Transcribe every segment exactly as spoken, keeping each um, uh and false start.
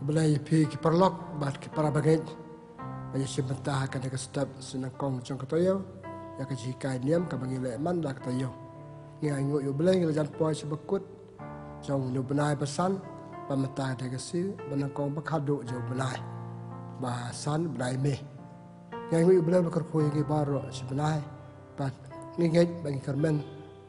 Blei ïa phi ki paralok bad ki para bangeit ba ïa shim bynta ha kane ka step sha nyngkong jong ka taïew ïa ka jinghikai niam kaba ngi leh man la ka taïew. Ngi ainguh ïa U Blei ngi la jan poi sha bakut jong u bnai ba san, ba mynta ka dei ka sngi ba nyngkong ba khadduh jong u bnai ba san, bnai May. Ngi ainguh ïa U Blei ba kyrkhu ïa ngi baroh shi bnai, bad ngi ngeit ba ngi kyrmen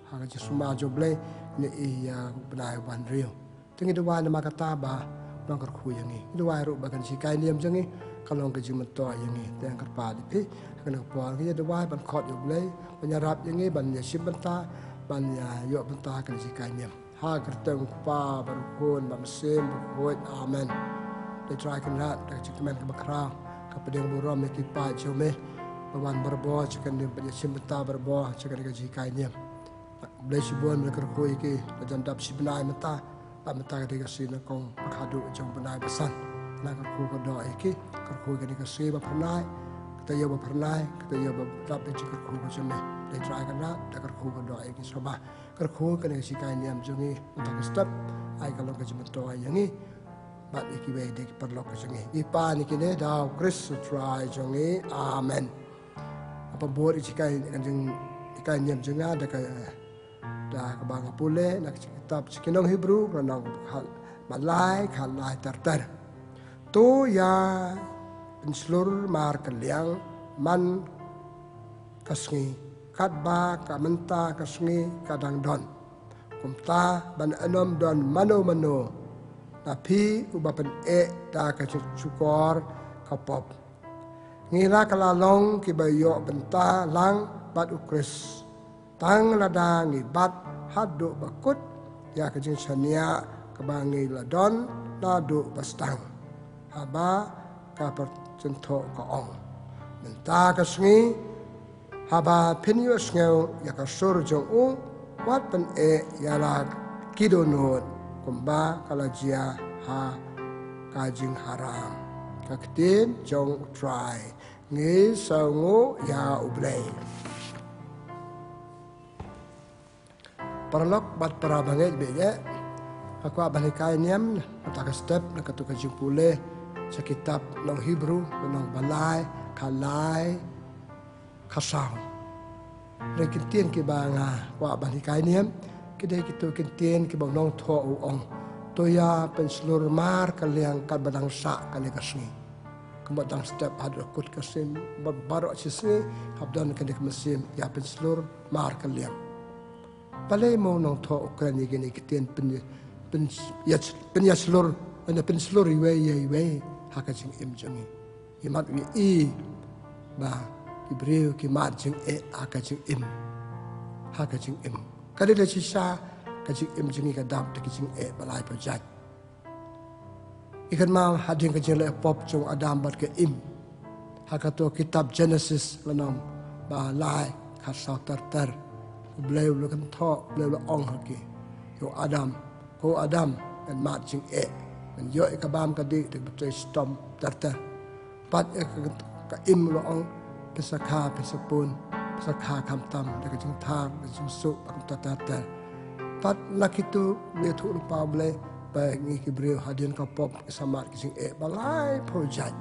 ha ka jingsumar jong U Blei ngi ïa u bnai u ban riew. Te ngi duwai namar kata ba u nang kyrkhu ïa ngi. Ngi duwai ruh ba kan jinghikai niam jong ngi kan long ka jingmyntoi ïa ngi. Te ngan kyrpad ïa phi ha kane ka por, ngi duwai ban khot ïa U Blei ban ïarap ïa ngi ban ïa shim bynta, ban ïa ïoh bynta ha ka jinghikai niam. Ha ka kyrteng U Kpa bad U Khun bad U Mynsiem Bakhuid. Amen. Te Trai Kynrad, da ka jingkmen kaba khraw, ka pdiang burom ïa ki paid jong me ba wan barabor sha kane, ban ïa shim bynta barabor sha kane ka jinghikai niam. Blei shibun, me kyrkhu ïa ki, la jan dap shi bnai mynta, bad mynta ka dei ka sngi nyngkong ba khadduh jong u bnai ba san. Ngan kyrkhu kyrdoh ïa ki, kyrkhu ïa kane ka sngi ba phyrnai, ka taïew ba phyrnai, ka taïew ba dap da ka jingkyrkhu ka jong me. Blei Trai Kynrad, da kyrkhu kyrdoh ïa ki sngewbha. Kyrkhu ïa kane ka jinghikai niam jong ngi mynta ka step, ai ka long ka jingmyntoi ïa ngi bad ïa kiwei de ki paralok ka jong ngi. Ngi pan ïa kine da U Khrist U Trai jong ngi. Amen. Nga pynbud ïa ka jinghikai, ka jinghikai niam jong nga da ka, da kaba nga pule na ka kitab sha ki nong Hebru, ka lynnong khatlai, khatlai ter ter. To ïa pynshlur markylliang man ka sngi, katba ka mynta ka sngi ka dang don. Kumta ban ym don mano mano na phi uba pyneh da ka shukor ka pop. Ngi la ka la long kiba ïoh bynta lang bad U Khrist, tang lada ngi bat haduh ba kut ïa ka jingshaniah kaba ngi la don naduh ba sdang. Haba ka pyrthuh ka ong, mynta ka sngi, haba phin ïohsngew ïa ka sur jong u, wat pyneh ïa la ki dohnud kumba ka la jia ha ka jingharam. Ka ktien jong U Trai. Ngi sngewnguh ïa U Blei. Paralok bad para bangeit, bad ïa nga kwah ban hikai niam mynta ka step na katu ka jingpule sha kitab nong Hebru, nong ba lai, khatlai, khatsaw. Re ki ktien kiba nga kwah ban hikai niam, ki dei kitu ki ktien kiba u nongthoh u ong, to ïa pynshlur markylliang katba dang sah kane ka sngi. Kumba dang step haduh kut ka sngi, ba baroh shi sngi hap don kane ka mynsiem ïa pynshlur markylliang. Balei mo u nongthoh u kren ïa kine ki ktien pyn, pyn, ïa, pynïashlur, ïa pynshlur iwei ïa iwei ha ka jingim jong ngi. Imat wi i ba ki briew ki mad jingeh ha ka jingim. Ha ka jingim. Ka dei da shisha ka jingim jong ngi ka dap da ki jingeh ba lai pyrjat. I kynmaw hadien ka jingleh pop jong u Adam bad ka Im. Ha kato kitab Genesis lynnong ba lai khatsaw ter ter. U Blei u la kynthoh, u Blei u la ong ha ki, ïa u Adam, ko Adam, ngan mad jingeh, ngan ïoh ïa ka bam ka dih da ka btei shitom ter ter. Bad ïa ka, ka Im u la ong, phin sa kha, phin sa pun, phin sa kha khamtam da ka jingthar, da ka jingsuk, bad kumta ter ter. Bad na kitu ngi ïathuh lypa U Blei ba ngi ki briew hadien ka pop ngi sa mad ki jingeh ba laiphew jait.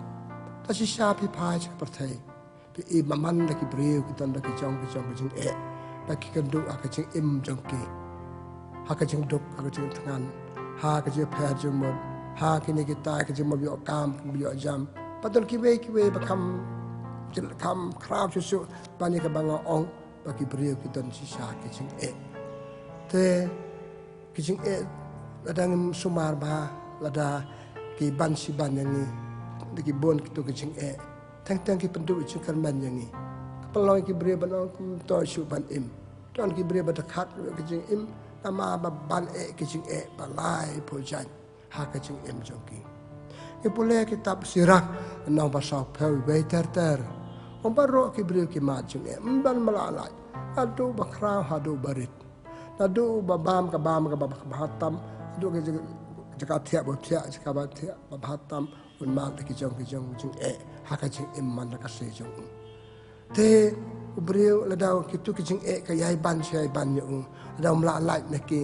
Da shisha phi phai sha ka pyrthei, phi i ba man la ki briew ki don da ki jong ki jong ki jingeh, ba ki kynduh ha ka jingim jong ki, ha ka jingduk, ha ka jingthngan, ha ka jingpher jingmut, ha kine kita ki jingmut ïoh kam, ïoh jam. Ba don kiwei kiwei ba kham, kham khraw shuh shuh ban ïa kaba nga ong ba ki briew ki don shisha ki jingeh. Te ki jingeh lada ngim sumar bha, lada ki ban shi ban ïa ngi, da ki bun kitu ki jingeh. Teng teng ki pynduh jingkyrmen ïa ngi. Ka pynlong ïa ki briew ban ong kumto shuh ban im. Don ki briew ba dkhot ruh ki jingim namar ba ban eh ki jingeh ba laiphew jait ha ka jingim jong ki. Ngi pule kitab Sirah lynnong ba sawphew wei ter ter. Ong baroh ki briew ki mad jingeh, ym don ba la lait, haduh ba khraw haduh ba rit. Naduh ba bam ka bam kaba bha tam, haduh ka jaka thiah ba thiah, jaka ba thiah ba bha tam, un mad da ki jong ki jong jingeh ha ka jingim man la ka sngi jong u. Te u briew lada kitu ki jingeh ka ïai ban shi ïai ban ïa u, lada um lah lait na ki,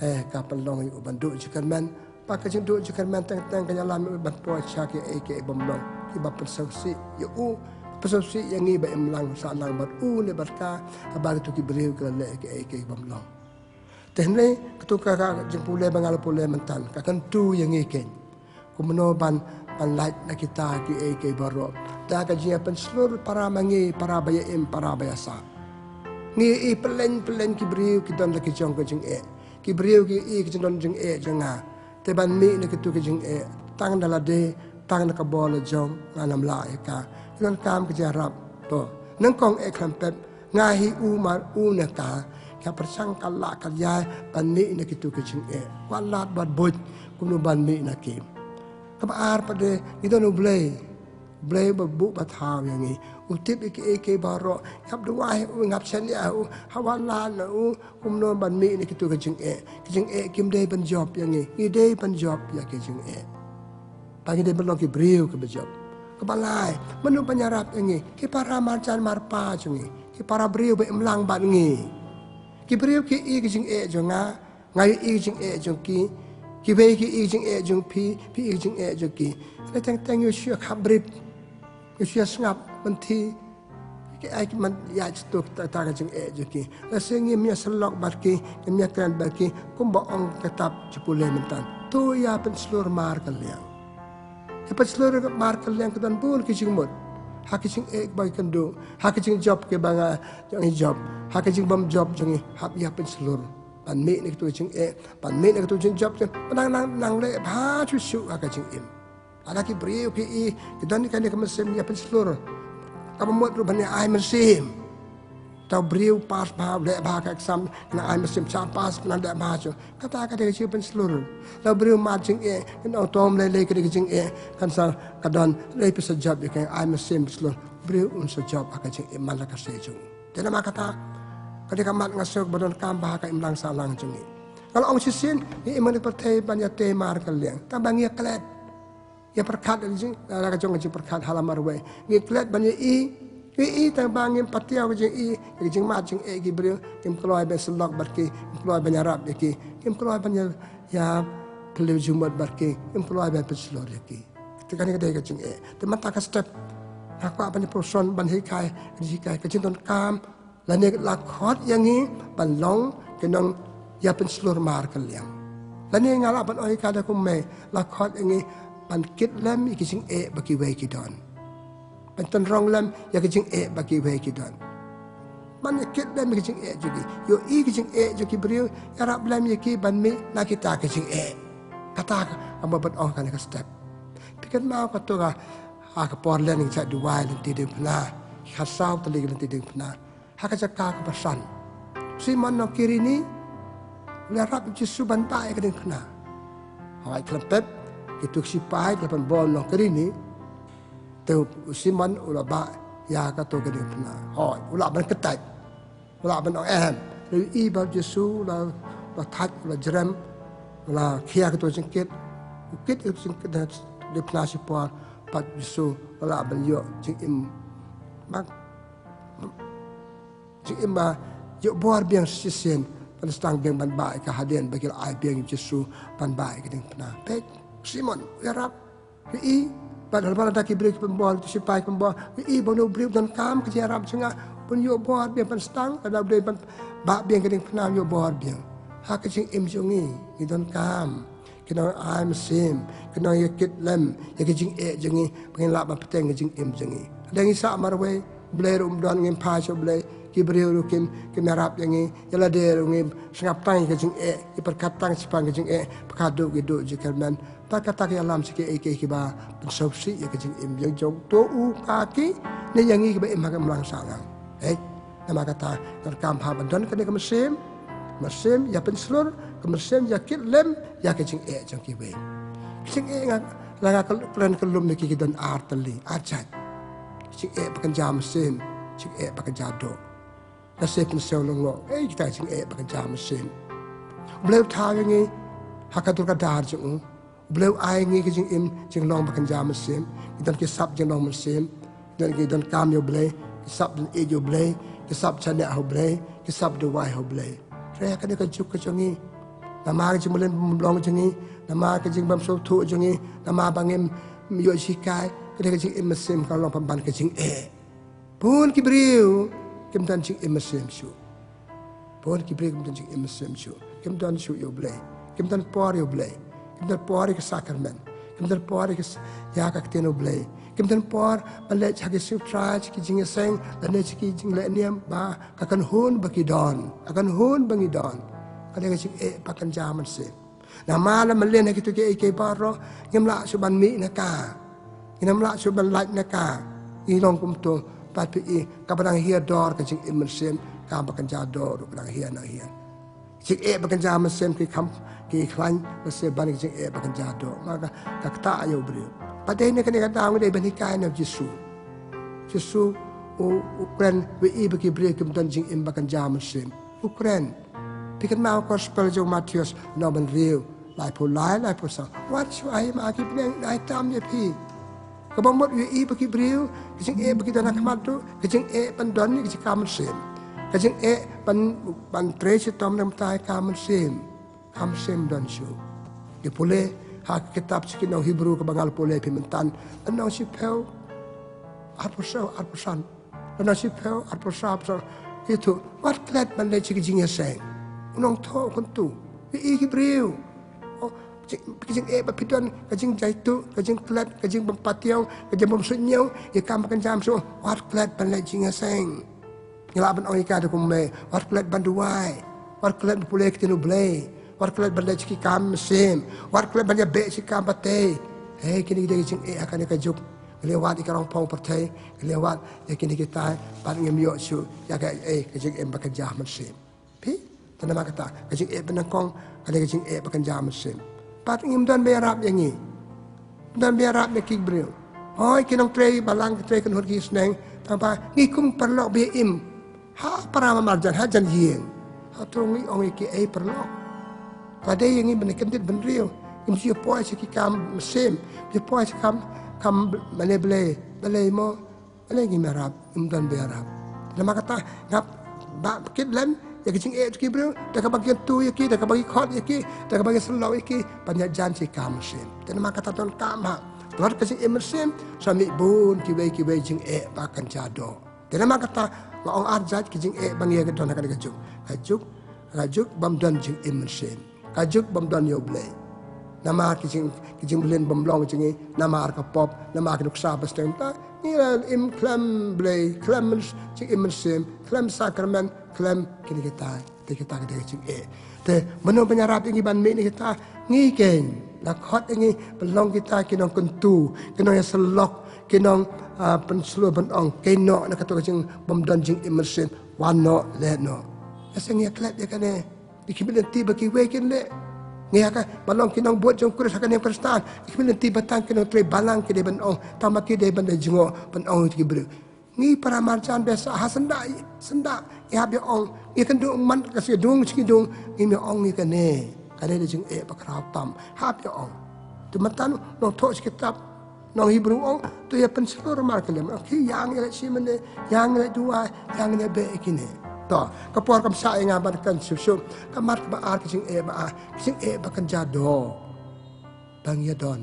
eh, ka pynlong ïa u ban duh jingkyrmen. Ba ka jingduh jingkyrmen teng teng ka ïalam ban poi sha kiei kiei bym long, kiba pynsngewsih ïa u, pynsngewsih ïa ngi ba im lang sahlang bad u ne bad ka, haba kito ki briew ki la leh kiei kiei bym long. Te hynrei kito ka, ka jingpule ba nga la pule mynta ka kyntu ïa ngi keiñ kumno ban, ban lait na kita kiei kiei baroh. Da ka jingïapynshlur para ma ngi, para ba ïa im, para ba ïa sah. Ngi ïohi pyllein pyllein ki briew ki don la ki jong ka jingeh. Ki briew ki ïohi ka jingdon jingeh jong nga. Te ban mih na kito ki jingeh, tang da lade, tang da ka bor la jong, ngan ym lah ïa ka. Ki donkam ka jingïarap. To, nyngkong eh khlem pep, nga hi u mar u ne ka, ka pyrshang ka lah ka ïai ban mih na kito ki jingeh. Wat lad wat buit kumno ban mih na ki. Kaba ar pat de, ngi don U Blei. Blei ba buh ba thaw ïa ngi. U tip ïa kiei kiei baroh. Ngap duwai u, ngap shaniah u, ha wat lad na u kumno ban mih na kito ki jingeh. Ki jingeh kim dei ban jop ïa ngi, ngi dei ban jop ïa ki jingeh. Ba ngi dei ban long ki briew kiba jop. Kaba lai, mano ban ïarap ïa ngi? Ki para marjan marpa jong ngi, ki para briew ba im lang bad ngi. Ki briew ki ïohi ki jingeh jong nga, nga ïohi ki jingeh jong ki. Kiwei ki ïohi ki jingeh jong phi, phi ïohi ki jingeh jong ki. Hynrei teng teng ïa u shu ïa khap brip, ïa u shu ïa sngap mynthi. Ki ai ki man ïa, to kita ka jingeh jong ki. Lehse ngim ïa sylok bad ki, ngim ïa kren bad ki, kumba ong ka kitab Jingpule mynta. To ïapynshlur markylliang. Ïapynshlur markylliang, ka don bun ki jingmut. Ha ki jingeh ba ki kynduh, ha ki jingjop kiba nga jop, ha ki jingbymjop jong ngi, hap ïapynshlur. Ban mih na kito ki jingeh, ban mih na kito ki jingjop, ban nang, nang, nang leh bha shuh shuh ha ka jingim. Lada ki briew ki ïohi, ki don kane ka mynsiem ïapynshlur. Kaba mut ruh ban ïa ai mynsiem. Te u briew pass bha, leh bha ka exam, nang ai mynsiem, sha pass, nang leh bha shuh. Kata ka dei ka jingpynshlur. Te u briew mad jingeh, nang ong to ym lei lei ka dei ka jingeh, kan sa ka don, lei phi sa jop ïa ka, ai mynsiem pynshlur. Briew un sa jop ha ka jingeh man la ka sei jong u. Te namar kata, ka dei ka mat nga sngew ba donkam bha ha ka imlang sahlang jong ngi. Nga la ong shisien, ngi im ha kane ka pyrthei ban ïatei markylliang. Tang ba ngi ïa klet. Ïa pyrkhat ïa ka jing, la ka jong ka jingpyrkhat ha la marwei. Ngi klet ban ïohi, ngi ïohi tang ba ngim patiaw ka jingïohi, ïa ka jingmad jingeh ki briew, ngim kloi ban sylok bad ki, ngim kloi ban ïarap ïa ki, ngim kloi ban ïa, ïa phylliew jingmut bad ki, ngim kloi ban pynshlur ïa ki. Te kane ka dei ka jingeh. Te mynta ka step, nga kwah ban ïa puson ban hikai, hikai ka jingdonkam, lane la khot ïa ngi ban long ki nongïapynshlur markylliang. Lane nga lah ban ong ïa ka da kumne, la khot ïa ngi ban kit lem ïa ki jingeh ba kiwei ki don. Ban tynrong lem ïa ki jingeh ba kiwei ki don. Ban ïa kit lem ïa ki jingeh jong ki. Ïohi ki jingeh jong ki briew, ïarap lem ïa ki ban mih na kita ki jingeh. Kata ka, kaba ban ong kane ka step. Phi kynmaw kato ka, ha ka por leh ngi shah duwai lynti diengphna. Ka saw tylli lynti diengphna. Ha ka jaka kaba san, u Simon nong Kirini u la ïarap ïa u Jisu ban bah ïa ka diengphna. Hooid, khlem pep, kito ki sipai ki la pynbor nong Kirini. Te u Simon u la bah ïa kato ka diengphna. Hooid, u lah ban kyntait. U lah ban ong em. Te u ïohi ba u Jisu u la, u la thait, u la jrem, u la khia kato jingkit. U kit kato jingkit, diengphna shipor, bad u Jisu u lah ban ïoh jingim. Bad jingim ba ïoh bor biang shisien, ban sdang biang ban bah ïa ka hadien ba ki la ai biang ïa u Jisu ban bah ïa ka diengphna. Peit, Simon u ïarap, u ïohi, bad haba lada ki briew ki pynbor, ki sipai ki pynbor, u ïohi ba uno u briew u donkam ka jingïarap jong nga, ban ïoh bor biang ban sdang, lada u dei ban bah biang ka diengphna u ïoh bor biang. Ha ka jingim jong ngi, ngi donkam ki nong ai mynsiem, ki nongïakit lem ïa ki jingeh jong ngi, ba ngin lah ban bteng ka jingim jong ngi. Lada ngi sah marwei, Blei ruh um don, ngim phai sha U Blei, ki briew ruh kim, kim ïarap ïa ngi, ïa lade ruh ngim, sngap tang ïa ka jingeh, ïa pyrkhat tang shaphang ka jingeh, pyrkhat duh ki duh jingkyrmen. Bad kata ka ïalam sha kiei kiei kiba pynsngewsih ïa ka jingim jong, jong uto u ka ki, ne ïa ngi kiba im ha ka imlang sahlang. Eh, namar kata, donkam bha ban don kane ka mynsiem, mynsiem ïapynshlur, ka mynsiem ïakit lem ïa ka jingeh jong kiwei. Ka jingeh nga, la nga kren kyllum ïa ki, ki don ar tylli, ar jait. Ka jingeh ba kynja mynsiem, jingeh ba kynja duh. Lehse phin sngew lyngngoh, eh, kita ka jingeh ba kynja mynsiem. U Blei u thaw ïa ngi ha ka dur ka dar jong u. U Blei u ai ngi ka jingim jinglong ba kynja mynsiem. Ngi don ki sap jinglong mynsiem. Ngi don, ngi donkam ïa U Blei, ki sap don ïeit ïa U Blei, ki sap shaniah ha U Blei, ki sap duwai ha U Blei. Hynrei ha kane ka juk ka jong ngi, Namar ka jingmlien bymlong jong ngi, namar ka jingbym sngewthuh jong ngi, namar ba ngim ïoh shikai, ka dei ka jingim mynsiem ka long pynban ka jingeh. Bun ki briew kim don jingim mynsiem shuh. Bun ki briew kim don jingim mynsiem shuh. Kim don shuh ïa U Blei. Kim don por ïa U Blei. Kim don por ïa ka sakramen. Kim don por ïa ka s-, ïa ka ktien U Blei. Kim don por ban leit sha ki sngewthuh, sha ki jingïaseng, lane sha ki jingleh niam ba ka kynhun ba ki don. Ka kynhun ba ngi don. Ka dei ka jingeh bakynja mynsiem. Namar la mlien ha kito kiei kiei baroh, ngim lah shuh ban mih na ka. Ngim lah shuh ban lait na ka. Ngi long kumto, pat phi i, kaba dang hiar dor ka jingim mynsiem, ka bakynja doh ruh ka dang hiar nang hiar. Jingeh bakynja mynsiem ki kham, ki khlaiñ, lehse ban ki jingeh bakynja doh. Namar ka, ka ktah ïa u briew. Pat dei na kane ka daw ngi dei ban hikai na u Jisu. Jisu, u, u kren, u ïohi ba ki briew kim don jingim bakynja mynsiem. U kren. Phi kynmaw gospel jong u Mathaios, lynnong ba hynriew, laiphew lai, laiphew saw. Wat shu ai ma ki bneng, ai tam ïa phi. Kaba mut u ïohi ba ki briew, ka jingeh ba ki don ha khmat ruh, ka jingeh ban don ïa ka jingkam mynsiem. Ka jingeh ban, ban trei shitom na ka bynta ka kam mynsiem. Kam mynsiem don shuh. Ngi pule ha ka kitab sha ki nong Hebru kaba nga la pule ïa phi mynta. Lynnong shiphew arphew saw, arphew san. Lynnong shiphew arphew saw, arphew san. Ïathuh, wat klet ban leit sha ki jingïaseng. U nongthoh u kyntu. Ïohi ki briew. Oh, jing, ka jingeh ba phi don, ka jingjaituh, ka jingklet, ka jingbym patiaw, ka jingbym suidñiew, ïa ka kam bakynja mynsiem, wat klet ban leit jingïaseng. Ngi lah ban ong ïa ka da kumne, wat klet ban duwai, wat klet ban pule ktien U Blei, wat klet ban leit sha ki kam mynsiem, wat klet ban ïabeh sha ki kam pateng. Hei, kine ki dei ki jingeh ha kane ka juk. Ngi la wad ïa ka rong phong pyrthei, ngi la wad ïa kine kitai, bad ngim ïoh shuh ïa ka, eh, ka jingim bakynja mynsiem. Phi, te namar kata, ka jingeh banyngkong, ka dei ka jingeh bakynja mynsiem. Pat ngim don ba ïarap ïa ngi. Ngim don ba ïarap ïa ki briew. Hooid, ki nongtrei balang, ki trei kynhun ki sneng, tangba ngi kum paralok ba im. Ha para marjan, ha jan ïing. Hato ngi ong ïa ki ei paralok? Ka dei ïa ngi ban kyndit bynriew. Ngim ju ïa poi sha ki kam mynsiem. Ju poi sha kam, kam mane Blei, Blei mo. Balei ngim ïarap, ngim don ba ïarap. Namar kata, ngap ba kit lem ïa ka jingeh ki briew, da kaba kyntu ïa ki, da kaba ki khot ïa ki, da kaba ki sylloh ïa ki, ban ïajan sha ki kam mynsiem. Te namar kata donkam ha, wat ka jingim mynsiem, sa mih bun kiwei kiwei jingeh bakynja doh. Te namar kata, nga ong ar jait ki jingeh ba ngi ïa ka don ha kane ka juk. Ka juk, ka juk bym don jingim mynsiem. Ka juk bym don ïa U Blei. Namar ki jing, ki jingmlien bymlong jong ngi, namar ka pop, namar ki nuksa ba sdang ta, ngi la im khlem Blei, khlem myns, jingim mynsiem, khlem sakramen, khlem kine kitai, te kita ki dei ka jingeh. Te mano ban ïarap ïa ngi ban mih na kita, ngi keiñ, la khot ïa ngi ban long kita ki nongkyntu, ki nongïasyllok, ki nong, ah, pynshlur ban ong, keiñ noh na kato ka jingbym don jingim mynsiem, wan noh, leh noh. Lehse ngi ïa klet ïa kane. Ngi khmih lynti ba kiwei kin leh. Ngi ha ka, ba long ki nongbud jong u Khrist ha ka niam Khristan. Ngi khmih lynti ba tang ki nongtrei balang ki dei ban ong, tang ba ki dei ban leh jngoh ban ong ïa ki briew. Ngi para marjan ba sa ha syndah, syndah, ngi hap ïa ong, ngi kynduh man ka sdang sdang, ngim ïa ong ïa kane. Kane dei jingeh bakhraw tam. Hap ïa ong. Te mynta u nongthoh sha kitab nong Hebru ong, to ïa pynshlur mar ka lem. Ong ki ïa ngi leh shimne, ïa ngi leh duwai, ïa ngi leh beh ïa kine. To, ka por kam shah ïa nga ban kren shuh shuh. Ka mat ba ar ka jingeh ba ar, ka jingeh bakynja doh. Ba ngi ïa don.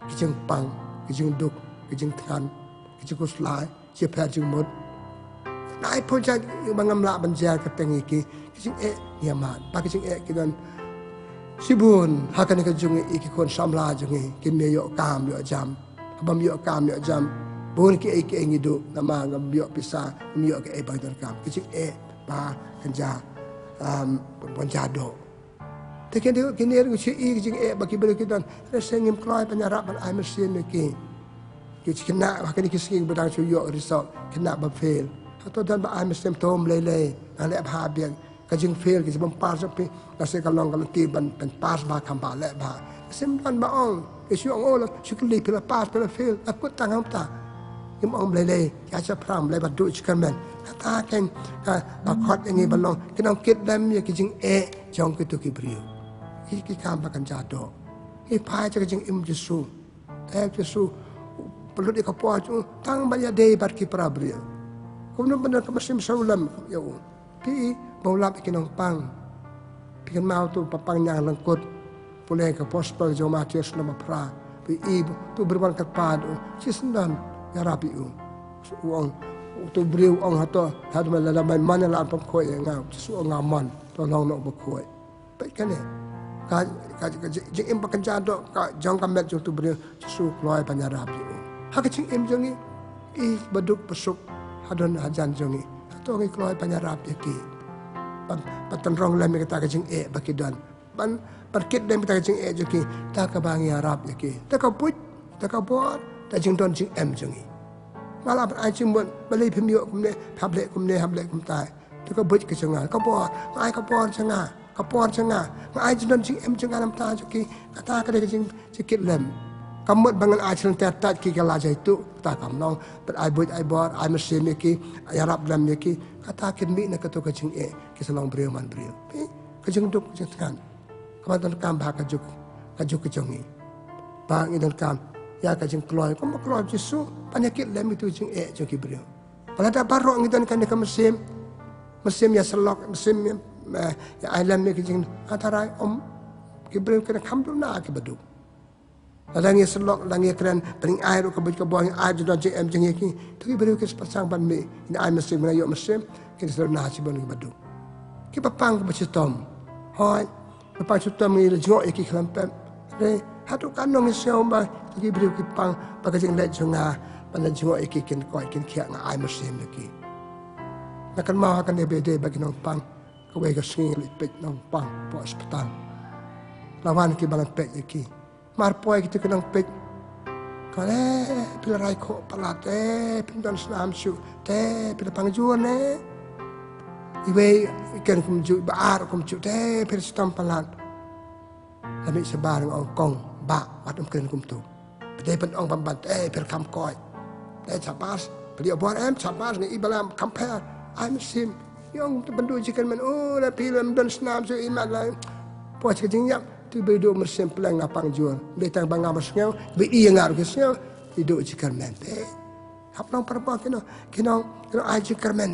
Ka jingpang, ka jingduk, ka jingthngan, ka jingkhuslai, jingpher jingmut. Laiphew jait ba ngam lah ban jer kyrteng ïa ki, ka jingeh ïa mat, ba ka jingeh ki don. Shibun, ha kane ka jong ngi ki khun samla jong ngi, kim ïoh kam ïoh jam. Bym ïoh kam ïoh jam. Bun kiei kiei ngi duh, namar ngam ïoh pisa, ngam ïoh kiei ba donkam. Ka jingeh, ba, kynja, um, bakynja doh. Te kine, kine ruh ngi shu i ka jingeh ba ki briew ki don. Lehse ngim kloi ban ïarap ban ai mynsiem ïa ki. Ki khynnah ha kine ki sngi ba dang shu ïoh result, khynnah ba fail. Hato don ba ai mynsiem, to ym lei lei, nang leh bha biang. Ka jingfail, ka jingbym pass jong phi, lehse ka long ka lynti ban, ban pass bha, kham bha, leh bha. Lehse ym don ba ong, ki shu ong, oh, la shu kylli phi la pass, phi la fail, la kut tang hangta. Ngim ong ym lei lei, ïa shaphrang, Blei ba duh jingkyrmen. Kata keiñ, ka, ba khot ïa ngi ban long ki nongkit lem ïa ki jingeh jong kito ki briew. Ki, ki kam bakynja doh. Ngi phai sha ka jingim Jisu. Eh, Jisu, pynlut ïa ka por jong u, tang ban ïadei bad ki para briew. Kumno ban don ka mynsiem sawlem ïa u. Phi i, ba u lap ïa ki nongpang. Phi kynmaw utu u paw pang ñiang lyngkut, pule ka gospel jong u Mathaios lynnong ba phra. Phi i utu u briew wan kyrpad u, Jisu, ïarap ïa u. U ong, utu u briew u ong, hato, hato me lada me mon, la pynkhuid ïa nga. Jisu u ong, nga mon, to long noh u bakhuid. Peit kane. Ka, ka, ka jingim ba kynja doh ka jong ka met jong utu u briew, Jisu u kloi ban ïarap ïa u. Ha ka jingim jong ngi, i baduk basuk hadien hajan jong ngi, hato ngi kloi ban ïarap ïa ki? Ban, ban tynrong lem ïa kita ki jingeh ba ki don. Ban, ban kit lem kita ki jingeh jong ki da kaba ngi ïarap ïa ki da ka buit, da ka bor, da jingdon jingem jong ngi. Nga lah ban ai jingmut, balei phim ïoh kumne, hap leh kumne, hap leh kumtai. Da ka buit ka jong nga, ka bor, nga ai ka bor jong nga, ka bor jong nga, nga ai jingdon jingem jong nga na ka bynta jong ki. Kata ka dei ka jing, jingkit lem. Kam mut ba ngan ai jingter tat ki, ka la jai tu, kata kam long. Peit, ai buit, ai bor, ai mynsiem ïa ki, ïarap lem ïa ki. Kata kin mih na kato ka jingeh, ki sa long briew man briew. Phi, ka jingduk, ka jingthngan. Kaba donkam ba ha ka juk, ka juk ka jong ngi, ba ngi donkam ïa ka jingkloi, kumba kloi Jisu, ban ïa kit lem ïa utu u jingeh jong ki briew. Ba lada baroh ngi don kane ka mynsiem, mynsiem ïa syllok, mynsiem ïa, eh, ïa ai lem ïa ki jing, ha tharai, ym, ki briew kin kham duna ki baduk. Lada ngi ïa syllok, lada ngi ïa kren, ba ngi ai ruh ka buit ka bor, ngi ai jingdon jingem jong ngi ïa ki, to ki briew kin sa pyrshang ban mih. Ngi ai mynsiem, ngi ïoh mynsiem, kin sa duna shibun ki baduk. Ki paw pang kiba shitom. Hooid, ki paw pang shitom, ngi la jngoh ïa ki khlem pep. Hynrei haduh katno ngi sngew ba ki briew ki pang, ba ka jingleh jong nga ban leh jngoh ïa ki, kin koit kin khiah, nga ai mynsiem ïa ki. Nga kynmaw ha kane ba ïadei bad ki nongpang. Kawei ka sngi nga leit peit nongpang hapoh hospital. La wan ki ba la peit ïa ki. Mar poi kito ki nongpeit, ka ong, eh, phi la rai khoh palat, eh, phim don snam shuh, te phi la pang jur ne? Iwei i kren kumjuh, ba ar kumjuh, te phi la shitom palat. La mih shabar, nga ong, kong, bah, wat ym kren kumto. Phi dei ban ong bamban, eh, phi la kham koit. Eh, shabash, phi la ïoh bor em, shabash, nga i ba la kham pher. Ai mynsiem. Ïa ong, to ban duh jingkyrmen, oh, la phi la ym don snam shuh, imat la. Poi sha ka jingïap, to ba duh mynsiem, pleng, nga pang jur. Ba tang ba nga mynsngew, ba i ïa nga ruh ki sngew, i duh jingkyrmen. Te hap long para bangeit, ki nong, ki nong, ki nong ai jingkyrmen.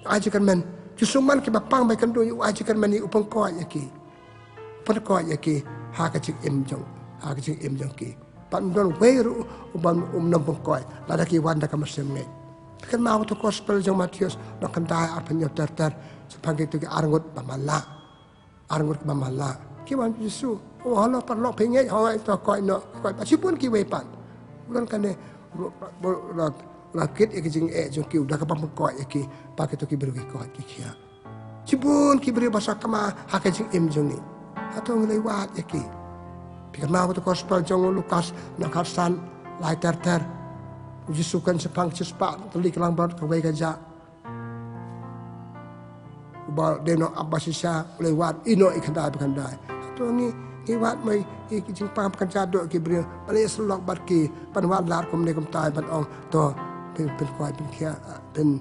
Ai jingkyrmen. Jisu man ki ba pang ba ïakynduh ïa u, ai jingkyrmen ïa u, pynkhuid ïa ki. Pynkhuid ïa ki ha ka jingim jong, ha ka jingim jong ki. Ban ym don uwei ruh uba ym, ym nang pynkhuid lada ki wan da ka mynsiem ngeit. Phi kynmaw utu u gospel jong u Mathaios, lynnong khyndai, arphew hynñiew ter ter, shaphang kito ki arngut ba man lah. Arngut ki ba man lah ki wan Jisu. Oh, halor paralok phi ngeit, hooid, to khuid noh, khuid. Bad shibun kiwei pat. Ym don kane, ruh, ruh, ruh, ruh kit ïa ki jingeh jong ki, da kaba pynkhuid ïa ki, ba kito ki briew ki koit ki khiah. Shibun ki briew ba sakma ha ka jingim jong ngi. Hato ngi la wad ïa ki? Phi kynmaw utu u gospel jong u Lukas, lynnong khatsan, lai ter ter. U Jisu u kren shaphang ka shispah tylli ka langbrot, kawei ka jah. Uba dei u nongap bashisha u la wad, ïehnoh ïa i khyndai ba khyndai. Hato ngi, ngi wad mo ïa ki jingpang ba kynja doh ki briew, ban ïa syllok bad ki, ban wad lad kumne kumtai, ban ong, to, phin, phin khuid, phin khiah, phin,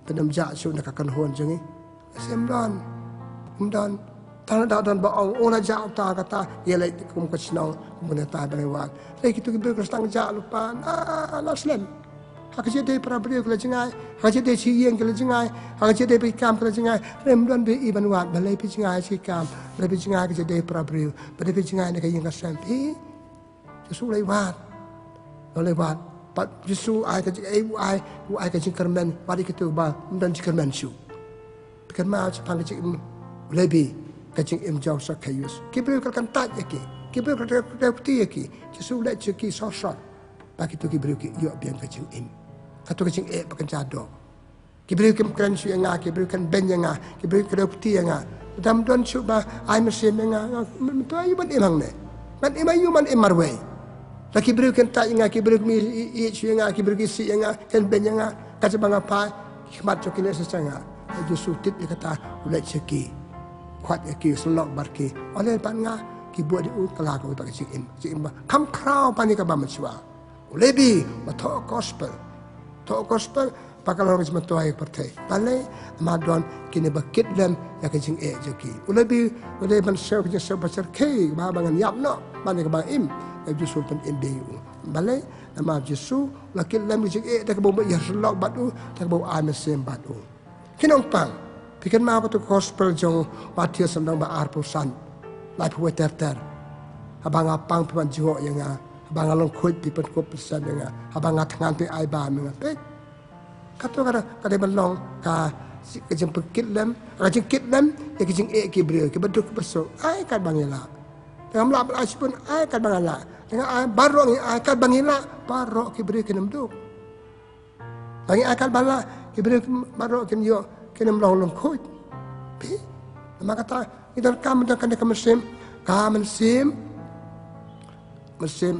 phin ym jah shuh na ka kynhun jong ngi? Lehse ym don. Ym don. Tang lada don ba ong, oh, la jah uta kata, ïa leit kum ka shnong, kum kane tai ba ngi wad. Hynrei kito ki briew ki sdang jah lypa, ah, la slem. Ha ka jingïadei para briew ki la jngai, ha ka jingïadei sha ïing ki la jngai, ha ka jingïadei ba ki kam ki la jngai. Hynrei ym don ba ïohi ban wad, balei phi jngai sha ki kam, balei phi jngai ha ka jingïadei para briew, balei phi jngai na ka ïing ka sem, phi. Jisu u la wad. U la wad. Bad Jisu u ai ka jing, eh, u ai, u ai ka jingkyrmen, wad ïa kito ba ym don jingkyrmen shuh. Phi kynmaw shaphang ka jingim u Lebi, ka jingim jong u Sakhaios. Ki briew ki la kyntait ïa ki, ki briew ki la kdew kti ïa ki. Jisu u leit sha ki sor sor. Ba kito ki briew ki ïoh biang ka jingim. Kato ka jingeh ba kynja doh. Ki briew kim kren shuh ïa nga, ki briew kin beiñ ïa nga, ki briew ki kdew kti ïa nga. Lada ym don shuh ba ai mynsiem ïa nga, nga, m-, m-, to aïu ban im hangne? Ngan im aïu, ngan im marwei? Lada ki briew kin tait ïa nga, ki briew kim ïeit shuh ïa nga, ki briew ki isih ïa nga, kin beiñ ïa nga, ka jingim ba nga phai, ki khmat jong ki leh shisha ïa nga. Jisu u tip ïa kata, u leit sha ki. Khuid ïa ki, u syllok bad ki. Ym lei pat nga, ki bud ïa u, kylla kawei pat ka jingim. Jingim ba kham khraw ban ïa kaba mynshuwa. U Lebi, ba thoh gospel. Thoh gospel, ba ka long ka jingmyntoi ïa ka pyrthei. Balei? Namar don kine ba kit lem ïa ka jingeh jong ki. U Lebi u dei ban siew ka jingsiew ba shyrkhei, ba, ba ngan ïap noh ban ïa kaba im. Hynrei u Jisu u pynim biang ïa u. Balei? Namar u Jisu u la kit lem ïa ka jingeh da kaba u ïasyllok bad u, da kaba u ai mynsiem bad u. Ki nongpang. Phi kynmaw katu ka gospel jong Mathaios lynnong ba arphew san, laiphew wei ter ter. Haba nga pang phi pynjngoh ïa nga, haba nga lyngkhuid phi pynkup pynsem ïa nga, haba nga thngan phi ai bam ïa nga. Peit. Katu ka, ka dei ban long ka, ka jingpynkit lem, ka jingkit lem ïa ki jingeh ki briew kiba duk kiba suk. Ai katba ngi lah. Te ngam lah ban ai shibun, ai katba nga lah. Te nga ai baroh, ngi ai katba ngi lah, baroh ki briew kin ym duk. Ba ngi ai katba lah, ki briew baroh kin ïoh, kin ym long lyngkhuid. Phi, namar kata ngi donkam, donkam kane ka mynsiem, ka mynsiem, mynsiem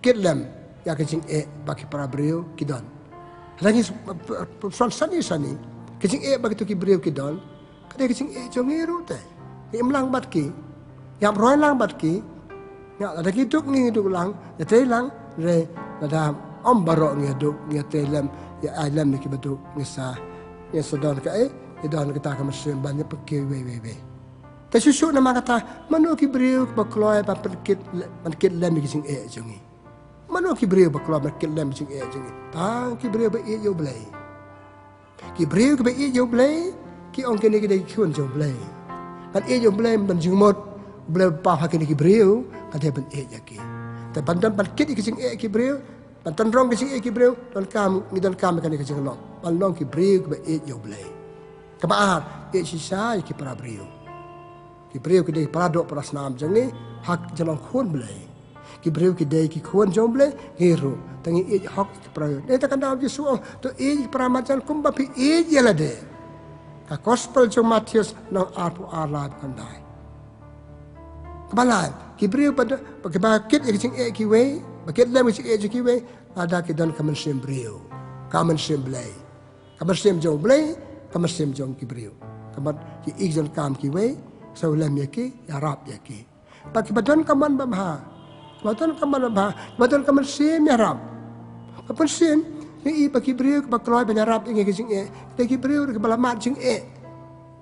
kit lem ïa ka jingeh ba ki para briew ki don. Lada ngi shu-, shu-, shu-, sani sani ka jingeh ba kitu ki briew ki don, ka dei ka jingeh jong ngi ruh te. Ngi im lang bad ki, ngi ap roi lang bad ki. Nga, lada ngi duk, ngi duk lang, ngi trei lang. Re, lada ym baroh ngi duk, ngi trei lem, ïa ai lem ïa kiba duk, ngi sa, ngi sa don kaei? Ngi don kata ka mynsiem ban ïa pyrkhat wei wei wei. Te shuh shuh namar kata, mano ki briew ba kloi ban pynkit, ban kit lem ïa ki jingeh jong ngi? Mano ki briew ba kloi ban kit lem ïa ki jingeh jong ngi? Tang ki briew ba ïeit ïa U Blei. Ki briew kiba ïeit ïa U Blei, ki ong kine ki dei ki khun jong U Blei. Ngan ïeit ïa U Blei, ban jingmut U Blei ba paw ha kine ki briew, ka dei ban ïeit ïa ki. Te ban don ban kit ïa ki jingeh ki briew, ban tynrong ki jingeh ki briew, donkam, ngi donkam ïa kane ka jinglong ban long ki briew kiba ïeit ïa U Blei. Kaba ar, ïeit shisha ïa ki para briew. Ki briew ki dei para doh para snam jong ngi, ha ka jinglong khun Blei. Ki briew ki dei ki khun jong U Blei, ngi ruh, te ngi ïeit hok ïa ki para. Dei te ka daw Jisu ong, to ïeit ïa ki para marjan kumba phi ïeit ïa lade. Ka gospel jong Mathaios lynnong arphew ar, laiphew khyndai. Kaba lai, ki briew ba, ba, ba kit ïa ki jingeh kiwei, ba kit lem ïa ki jingeh jong kiwei, lada ki don ka mynsiem briew, ka mynsiem Blei. Ka mynsiem jong U Blei, ka mynsiem jong ki briew. Ka mut ki ïeit, donkam kiwei, sngewlem ïa ki, ïarap ïa ki. Bad kiba don ka mon babha, kiba don ka mon babha, kiba don ka mynsiem ïarap. Ka mynsiem, ngi i ba ki briew kiba kloi ban ïarap ïa ngi ki jingeh, ki dei ki briew kiba la mad jingeh.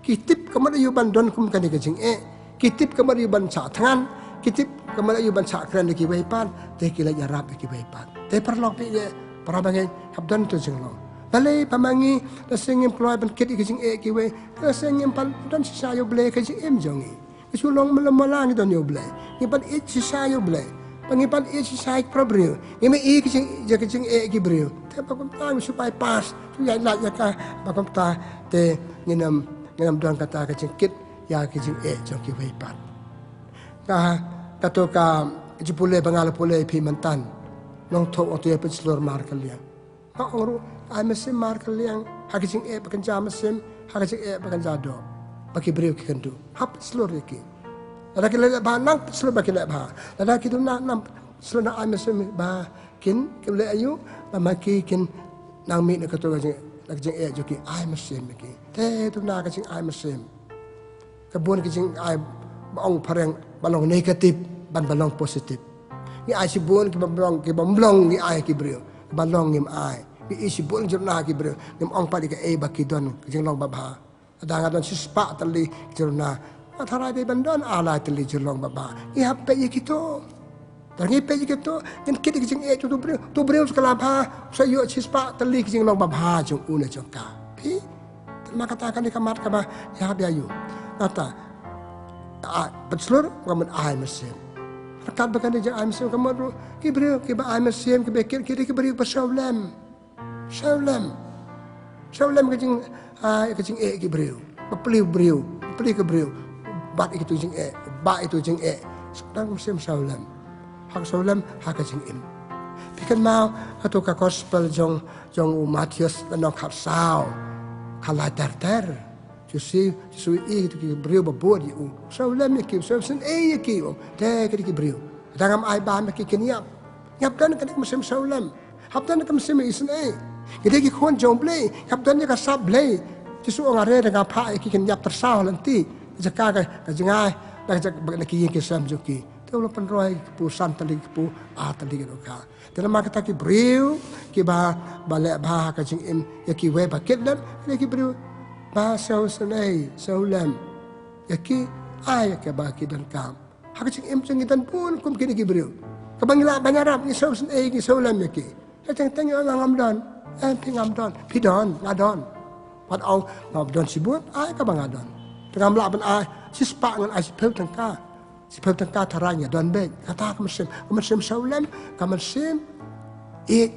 Ki tip ka mut aïu ban don kum kane ka jingeh. Ki tip ka mut aïu ban shah thngan. Ki tip ka mut aïu ban shah kren da kiwei pat. Te ki leit ïarap ïa kiwei pat. Te paralok, phi ïa, para bangeit, hap don tu jinglong. Balei ba ma ngi, lehse ngim kloi ban kit ïa ki jingeh kiwei, lehse ngim pat don shisha ïa U Blei ha ka jingim jong ngi. Ngi shu long mala mala, ngi don ïa U Blei, ngim pat ïeit shisha ïa U Blei. Ba ngim pat ïeit shisha ïa ki para briew, ngim ïeit ïa ki jing, ïa ki jingeh ki briew. Te ba kumta ngi shu bypass, shu ïaid lait ïa ka, ba kumta te ngin ym, ngin ym don kata ka jingkit ïa ki jingeh jong kiwei pat. Ka, kato ka jingpule ba nga la pule ïa phi mynta, nongthoh ong to ïa pynshlur markylliang. Nga ong ruh, ai mynsiem markylliang ha ka jingeh ba kynja mynsiem, ha ka jingeh ba kynja doh, ba ki briew ki kynduh. Hap pynshlur ïa ki. Lada ki leh bha, nang pynshlur ba ki leh bha. Lada ki duna, nang pynshlur, nang ai mynsiem ba kin, kin leh aïu, ba ma ki kin nang mih na kato ka jing, na ka jingeh jong ki, ai mynsiem ïa ki. Te duna ka jingai mynsiem. Ka bun ka jingai ba ong phareng ba long negative ban ba long positive. Ngi ai shibun kiba ym long, kiba ym long ngi ai ki briew. Kiba long ngim ai. Ngi ai shibun jyrna ki briew. Ngim ong pat ïa kaei ba ki don ka jinglong babha. Lada nga don shispah tylli jyrna, nga tharai dei ban don ar lai tylli jinglong babha. Ngi hap peit ïa kito. Tang ngi peit ïa kito, ngin kit ïa ki jingeh jong uto u briew. Uto u briew sa ka la bha, u sa ïoh shispah tylli ki jinglong babha jong u ne jong ka. Phi, te namar kata kane ka mat kaba ngi hap ïa ïoh. Kata, ah, pynshlur, ka mut ai mynsiem. Ryngkat bad kane jingai mynsiem ka mut ruh, ki briew kiba ai mynsiem, kiba kit, ki dei ki briew ba sngewlem. Sngewlem. Sngewlem ka jing, ah, ka jingeh ki briew. Ba plie briew, ba plie ki briew. Bat ïa kito jingeh, bat ïa kito jingeh. Sdang mynsiem sngewlem. Ha ka sngewlem, ha ka jingim. Phi kynmaw, kato ka gospel jong, jong u Mathaios lynnong khatsaw, ka lai ter ter. Jisu, Jisu i kito ki briew ba bud ïa u. Sngewlem ïa ki, sngewsynei ïa ki. Te ki dei ki briew. Lada ngam ai bam ïa ki, kin ïap. Ngi hap don kane ka mynsiem sngewlem. Hap don ka mynsiem isynei. Ngi dei ki khun jong U Blei, hap don ïa ka sap Blei. Jisu ong, are da nga phah ïa ki, kin ïap tyrsaw ha lynti. Jaka ka, ka jngai, na ka jaka, na ki ïing ki sem jong ki. Te u la pynroi ki kpu san tylli, ki kpu ar tylli, ki dohkha. Te namar kata ki briew kiba, ba leh bha ha ka jingim ïa kiwei, ba kit lem, ki dei ki briew ba sngewsynei, sngewlem ïa ki, ai ïa kaba ki donkam. Ha ka jingim jong ngi don bun kum kine ki briew. Kaba ngi lah ban ïarap, ngi sngewsynei, ngi sngewlem ïa ki. Hynrei teng teng ngi ong ngam don. Em, phi ngam don. Phi don, nga don. Wat ong nga don shibun, ai kaba nga don. Te ngam lah ban ai shispah, ngan ai shiphew tyngka. Shiphew tyngka tharai nga don beit. Kata ka mynsiem, ka mynsiem sawlem, ka mynsiem ïeit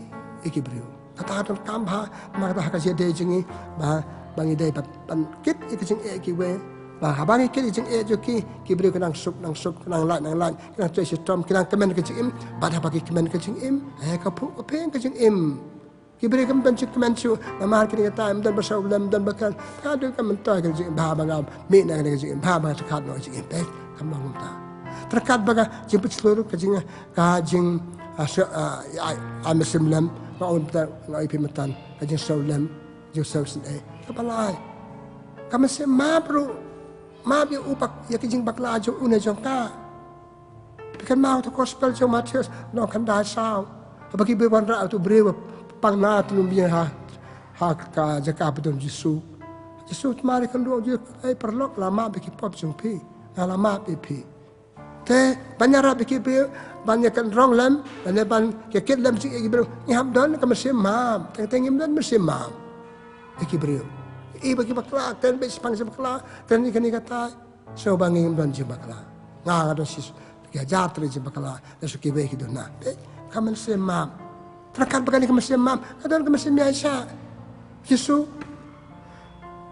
ïa ki briew. Kata ka donkam bha, namar kata ha ka jingïadei jong ngi, ba, ba ngi dei ban, ban kit ïa ka jingeh kiwei. Ba haba ngi kit ïa ka jingeh jong ki, ki briew ki nang suk, nang suk, ki nang lait, nang lait, ki nang trei shitom, ki nang kmen ka jingim. Bad haba ki kmen ka jingim, eh, ka phuh ka phuh ka jingim. Ki briew kim don jingkmen shuh, namar kine ki tai, ym don ba sawlem, ym don ba kren. Ka dei ka myntoi ka jingim bha ba nga mih na kane ka jingim bha ba nga tyrkhat noh ka jingim peit, kam long kumta. Tyrkhat ba ka jingpynshlur ka jing, ka jing, ah, sha, ah, ai, ai mynsiem lem, nga ong mynta, nga ong ïa phi mynta, ka jingsawlem, jingsawsynei. Kaba lai. Ka mynsiem map ruh, map ïa u bak, ïa ka jingbakla jong u ne jong ka. Phi kynmaw tu gospel jong Mathaios, lynnong khyndai saw. Haba ki briew wanrah tu briew, pang na tu lum biang ha, ha ka jaka ba don Jisu. Jisu tymmen ïa kynduh, Jisu, ai paralok, la map ïa ki pop jong phi. Nga la map ïa phi. Te ban ïarap ïa ki briew, ban ïa kynrong lem, ban ïa ban ïa kit lem jingeh ki briew. Ngi hap don ka mynsiem map, teng teng ngim don mynsiem map ïa ki briew. Ïa ba ki bakla, kren beit shaphang jong bakla, kren ïa kane kata. Sngewbha ngim don jingbakla. Nga nga don shi, ki hajar tylli jingbakla, da shu kiwei ki duna. Te ka mynsiem map. Tyrkhat ba kane ka mynsiem map, ka don ka mynsiem ïaishah. Jisu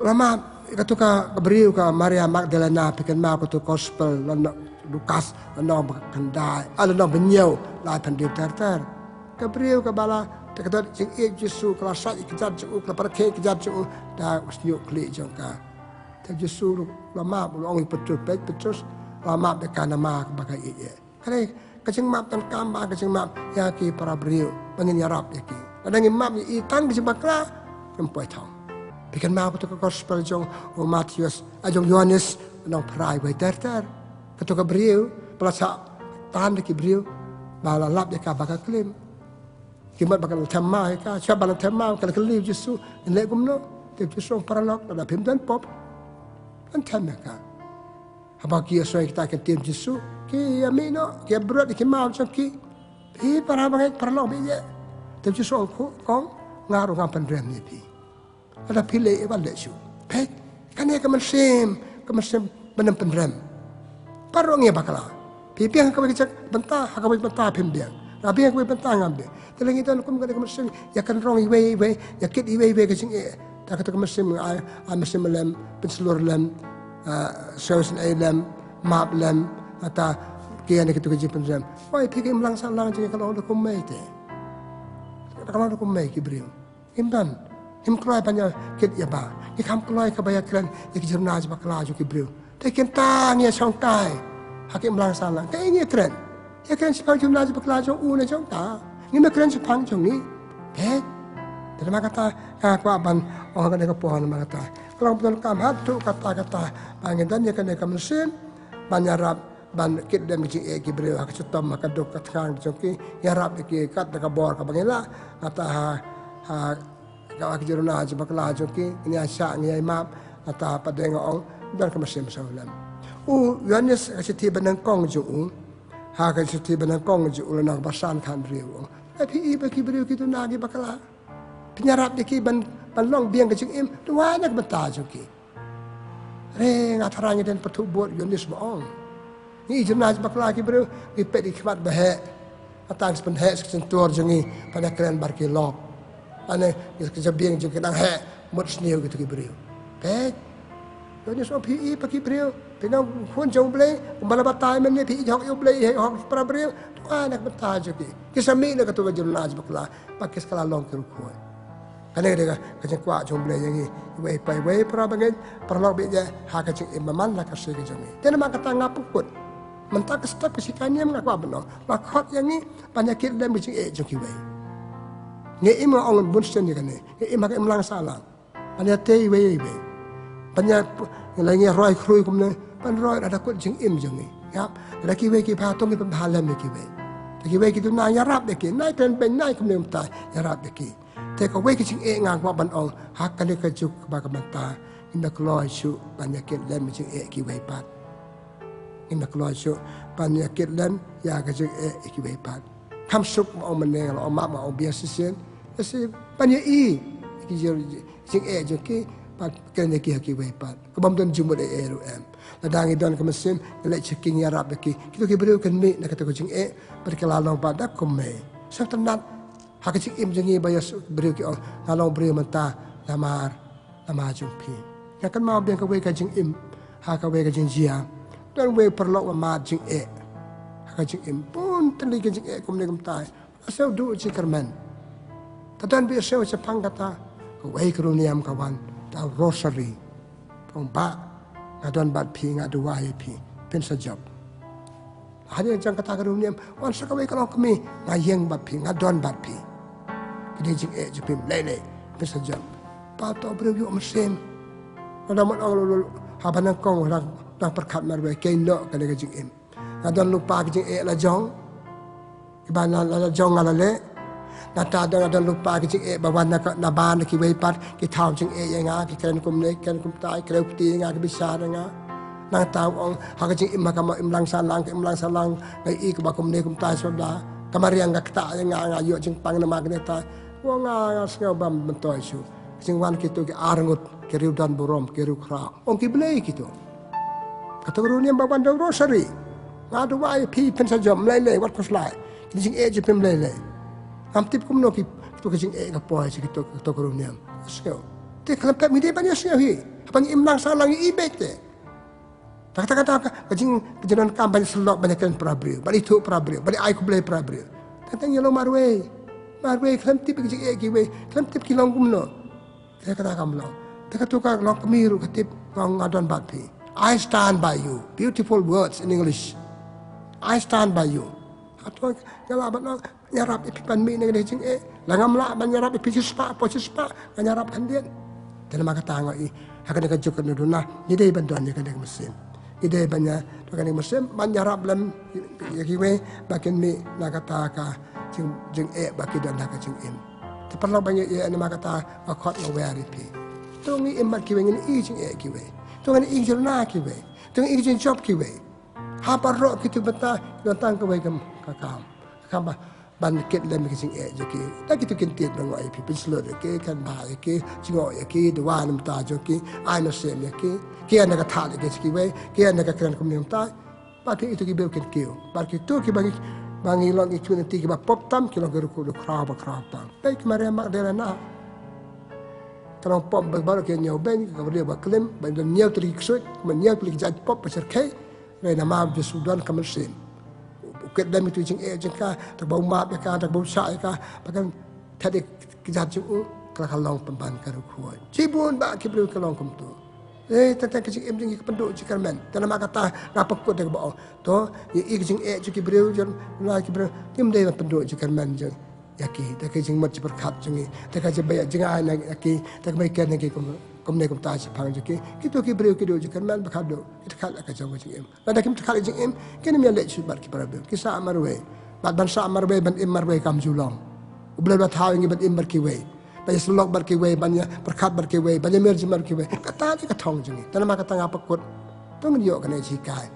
la map, kato ka, ka briew ka Maria Magdalena, phi kynmaw kato gospel, lynnong Lukas, lynnong ba khyndai, ah, lynnong ba hynñiew, la ai pynriew ter ter. Ka briew kaba la, te ka don jingïeit Jisu, ka la shait ïa ka kjat jong u, ka la pyrkhing ïa ka kjat jong u, da u shñiuh khlieh jong ka. Te Jisu ruh la map, u la ong ïa Petrus, peit Petrus, la map ïa ka namar ba ka ïeit ïa. Kane ka jingmap donkam bha, ka jingmap ïa ki para briew, ba ngin ïarap ïa ki. Lada ngim map ïa i tang ka jingbakla, ngim poi thong. Phi kynmaw kato ka gospel jong u Mathaios, ah, jong Ïoannis, lynnong phra, wei ter ter. Kato ka briew ba la shah tan da ki briew, ba la lap ïa ka ba ka klim. Ki mut ba ka la them maw ïa ka, shwa ba la them maw, ka la kylli ïa u Jisu, ngin leh kumno? Te u Jisu u ong, paralok, lada phim don pop, phin them ïa ka. Haba ki ïohsngew kita ki ktien Jisu, ki ïa mih noh, ki ïa brot ïa ki maw jong ki. Phi para bangeit, paralok, beit ïa. Te u Jisu u ong, kong, nga ruh ngan pynrem ïa phi. Lada phi leh, ïa ban leh shuh. Peit, kane ka mynsiem, ka mynsiem ban ym pynrem. Baroh ngi bakla. Phi biang ha kawei ka bynta, ha kawei ka bynta phim biang. Nga biang ha kawei ka bynta ngam biang. Te lada ngi don kum kane ka mynsiem, ïa kynrong iwei iwei, ïa kit iwei iwei ka jingeh. Te kato ka mynsiem, ai, ai mynsiem lem, pynshlur lem, ah, sngewsynei lem, map lem, ata, ki ïa ne kato ka jingpynrem. Oi, phi, ka imlang sahlang jong ngi ka long da kumne te. Ka long da kumne ki briew. Ngim don, ngim kloi ban ïa kit ïa ba. Ngi kham kloi kaba ïa kren ïa ki jingduna jingbakla jong ki briew. Te kumta ngi ïa shongkai ha ka imlang sahlang. Kaei ngi ïa kren? Ïa kren shaphang jingduna jingbakla jong u ne jong ka. Ngim ïa kren shaphang jong ngi. Peit. Te namar kata nga kwah ban ong ha kane ka por namar kata. Ka long ba donkam haduh katta katta ba ngin don ïa kane ka mynsiem ban ïarap ban kit lem ki jingeh ki briew ha ka shitom, ha ka duk ka thngan jong ki, ïarap ïa ki kat da ka bor kaba ngi lah, nangta ha, ha, ka, ha ka jingduna jingbakla jong ki, ngi ïa shah, ngi ïa map, nangta pat de nga ong, don ka mynsiem sawlem. U Ïoannis ha ka shithi banyngkong jong u, ha ka shithi banyngkong jong u lynnong ba san khathynriew u ong. Phi i ba ki briew ki duna ki bakla. Phin ïarap ïa ki ban, ban long biang ka jingim, duwai na ka bynta jong ki. Re nga tharai ngi dang pyrthuh bud Ïoannis ba ong. Ngi i jingduna jingbakla ki briew, ngi peit ïa ki khmat ba heh. Ngi tang sa pynheh sa ka shyntur jong ngi, ban ïa kren bad ki lok. Lane, ngi sa ka jabieng jong ki dang heh, mut sniew kito ki briew. Peit. Ïoannis u ong phi i ba ki briew, phi nong khun jong U Blei, kumba la batai mynne phi i hok ïa U Blei, i hok para briew, duwai na ka bynta jong ki. Ki sa mih na kato ka jingduna jingbakla. Ba ki sa kylla long ki riewkhuid. Kane ka dei ka, ka jingkwah jong U Blei ïa ngi. Iwei pa iwei para bangeit, paralok beit ïa, ha ka jingim ba man la ka sngi ka jong ngi. Te namar kata nga pynkut. Mynta ka step ka shi ka niam nga kwah ban ong. Ba khot ïa ngi, ban ïa kit lem ka jingeh jong kiwei. Ngi im nga ong bun sien ïa kane. Ngi im ha ka imlang sahlang. Ban ïa tei iwei iwei. Ban ïa, ngi la ngi roi khrui kumne. Ban roi lada kut jingim jong ngi. Ïa, lada kiwei ki bha to ngi pynbha lem ïa kiwei. Lada kiwei ki duna ïarap ïa ki. Nai kren beiñ nai kumne kumta ïarap ïa ki. Te kawei ka jingeh nga kwah ban ong, ha kane ka juk ba ka mynta, ngim da kloi shuh ban ïa kit lem jingeh kiwei pat. Ngim da kloi shuh ban ïa kit lem ïa ka jingeh kiwei pat. Kham suk ma ong mynne, la ong map, ma ong biang shisien. Lehse ban ïa i ki jing, jingeh jong ki, Bad kren ïa ki ha kiwei pat. Ka bym don jingmut ei ei ruh em. Lada ngi don ka mynsiem, ngi leit sha ki, ngi ïarap ïa ki. Kito ki briew kin mih na kato ka jingeh, bad ki la long pat da kumne. Sngewtynnat, ha ka jingim jong ngi ba ïa briew ki ong, nga long briew mynta, namar, namar jong phi. Nga kynmaw biang kawei ka jingim, ha kawei ka jingjia. Don wei paralok ba mad jingeh. Ha ka jingim, bun tylli ka jingeh kumne kumtai. Sngewduk jingkyrmen. Te don bad sngewthuh shaphang kata. Kawei ka riewniam ka wan. Da rosary. Ka ong, Bah, nga don bad phi, nga duwai ïa phi. Phin sa jop. Hadien jong kata ka riewniam, wan sa kawei ka longkmie, nga ïeng bad phi, nga don bad phi. Kine jingeh jong phi ym lei lei. Phin sa jop. Ba to briew ïoh mynsiem. Ka dang mut ong lulu, haba nyngkong, dang, dang pyrkhat marwei, keiñ noh kane ka jingim. Nga don lypa ki jingeh la jong. Kiba na la, la jong nga la leh. Nangta don, nga don lypa ki jingeh ba wan na ka, na ban na kiwei pat, ki thaw jingeh ïa nga, ki kren kumne, kren kumtai, kren kumtai ïa nga, ki bishar ïa nga. Nangta ong, ha ka jingim ha ka imlang sahlang, ka imlang sahlang, nga ïohi kaba kumne kumtai shuwa. Ka mariang ka ktah ïa nga, nga ïoh jingpang namar kane tai. Ong nga, nga sngew bam myntoi shuh. Ka jingwan kito ki arngut, ki riew don burom, ki riew khraw. Ong ki blei kito. Kato ka riewniam ba wan da rosary. Nga duwai ïa phi phin sa jop, ym lei lei, wat khuslai. Ki jingeh jong phi ym lei lei. Ngam tip kumno ki, kito ki jingeh ka poi sha kito, kito ka riewniam. Sngewthuh. Te khlem pep ngi dei ban ïa sngew hi. Haba ngi imlang sahlang ngi i beit te. Te kata kata ka, ka jing, ka jingdonkam ban ïa syllok, ban ïa kren para briew, ban ïathuh para briew, ban ïa ai khublei para briew. Tang tang ïa long marwei. Marwei khlem tip ki jingeh kiwei, khlem tip ki long kumno. Te kata kam long. Te kato ka longkmie ruh ka tip, nga, nga don bad phi. I stand by you. Beautiful words in English. I stand by you. Hato nga lah ban ong, ïarap ïa phi ban mih na kane ka jingeh. La ngam lah ban ïarap ïa phi shispah, poi shispah, ngan ïarap khyndiat. Te namar kata nga ïohi, ha kane ka juk ka duna, ngi dei ban don ïa kane ka mynsiem. Ngi dei ban ïa, don kane ka mynsiem, ban ïarap lem ïa kiwei, ba kin mih na kata ka jing, jingeh ba ki don ha ka jingim. Te paralok ba ngi ïa, namar kata nga khot nga wer ïa phi. To ngi im bad kiwei, ngin ïohi jingeh kiwei. To ngin ïohi jingduna kiwei. To ngin ïohi jingjop kiwei. Ha baroh kito bynta, don tang kawei ka kam. Ka kam ba, ban kit lem ïa ki jingeh jong ki. Da kito kin tied ban ïoh ïa phi, pynshlur ïa ki, kynmaw ïa ki, jngoh ïa ki, duwai na ka bynta jong ki, ai mynsiem ïa ki. Ki ïa na ka thad ïa ki sha kiwei, ki ïa na ka kren kumne kumtai. Bad kito ki briew kin kiew. Bad kito kiba ngi, ba ngi long ki community kiba pop tam, ki long ki riewkhuid riewkhraw ba khraw tam. Peit ki Maria Magdalena. Ka long pop ba baroh ki ñiew beiñ, ka briew ba klim, ba don ñiew tylli ki ksuid, ba ñiew tylli ki jait pop ba shyrkhei. Hynrei namar u Jisu don ka mynsiem. U kit lem ïa ki jingeh jong ka, da kaba u map ïa ka, da kaba u shah ïa ka, ba kan thied ïa ki jait jong u, ka la ka long pynban ka riewkhuid. Shibun bah ki briew ki long kumto. Eh, tang tang ka jingim jong ngi ka pynduh jingkyrmen. Te namar kata nga pynkut da kaba ong. To, ïa, ïa ki jingeh jong ki briew, jong, na ki briew, kim dei ban pynduh jingkyrmen jong ïa ki, da ka jingmut jingpyrkhat jong ngi, da ka jingbaïa jngai na ïa ki, da ka bai ken ïa ki kum, kumne kumta shaphang jong ki. Kito ki briew ki duh jingkyrmen ba khadduh, ki dkhot ïa ka jong ka jingim. Lada kim dkhot ïa jingim, kin ym ïaleit shuh bad ki para briew. Ki sah marwei. Bad ban sah marwei, ban im marwei kam ju long. U Blei u la thaw ïa ngi ban im bad kiwei. Ban ïasyllok bad kiwei, ban ïapyrkhat bad kiwei, ban ïamir jingmut bad kiwei. Kata dei ka thong jong ngi. Te namar kata nga pynkut. To ngin ïoh kane ka jinghikai.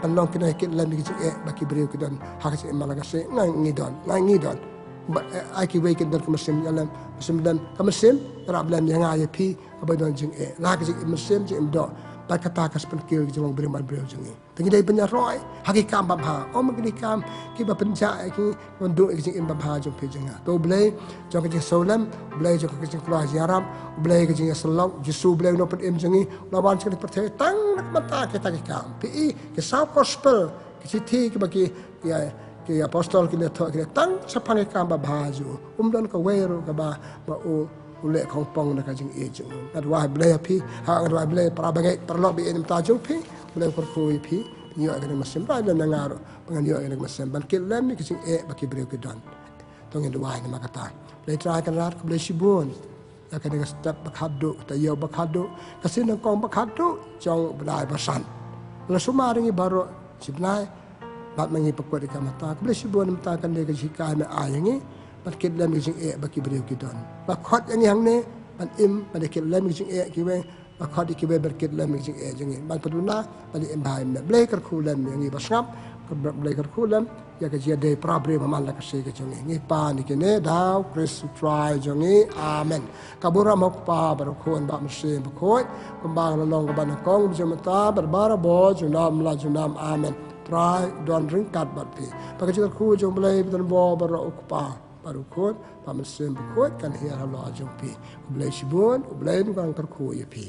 Ban long ki nongkit lem ïa ki jingeh ba ki briew ki don ha ka jingim ba la ka sngi, nga ngi don, nga ngi don. Ba, eh, ai kiwei kin don ka mynsiem ïalem, mynsiem lem, ka mynsiem ïarap lem ïa nga ïa phi, haba don jingeh. La ka jingim mynsiem jingim doh. Bad kata ka sa pynkiew ïa ki jinglong briew bad briew jong ngi. Te ngi dei ban ïaroh ha ki kam babha. Ym ha kine ki kam kiba pynjah ïa ki, ban duh ïa ka jingim babha jong phi jong nga. To U Blei jong ka jingsngewlem, U Blei jong ka jingkyrkhu jingïarap, U Blei ka jingïasyllok, Jisu U Blei u nongpynim jong ngi, u la wan sha kane ka pyrthei tang na ka bynta kita ki kam. Phi i, ki saw gospel, ki shithi kiba ki, ki, ki apostol ki la thoh, ki la tang shaphang ki kam babha jong u. Um don kawei ruh kaba, ba u, u leh khongpong na ka jingïeit jong u. Nga duwai Blei ïa phi, ha nga duwai Blei para bangeit, paralok ba ïeit na ka bynta jong phi, Blei u kyrkhu ïa phi, phin ïoh ïa kane ka mynsiem, duwai lem ïa nga ruh, ba ngan ïoh ïa kane ka mynsiem, ban kit lem ïa ki jingeh ba ki briew ki don. To ngin duwai namar kata. Blei Trai Kynrad, khublei shibun. Ïa kane ka step ba khadduh, ka taïew ba khadduh, ka sien nyngkong ba khadduh jong u bnai ba san. La sumar ïa ngi baroh shi bnai, bad ma ngi pynkut ïa ka mynta. Khublei shibun mynta kane ka jinghikai me ai ïa ngi, ban kit lem ïa ki jingeh ba ki briew ki don. Ba khot ïa ngi hangne, ban im, ban ïa kit lem ïa ki jingeh kiwei, ba khot ïa kiwei ban kit lem ïa ki jingeh jong ngi. Ban pynduna, ban ïa im bha im met. Blei kyrkhu lem ïa ngi ba sngap, Kyrpad Blei kyrkhu lem ïa ka jingïadei para briew man la ka shi ka jong ngi. Ngi pan ïa kine da u Khrist u Trai jong ngi. Amen. Ka burom ha u Kpa bad u Khun bad u Mynsiem Bakhuid, kumba ka la long kaba nyngkong, mynta bad barabor, junom la junom. Amen. Trai don ryngkat bad phi. Ba ka jingkyrkhu jong u Blei ba don bor baroh, u Kpa bad u Khun bad u Mynsiem Bakhuid kan hiar halor jong phi. U Blei shibun, u Blei un kyrkhu ïa phi.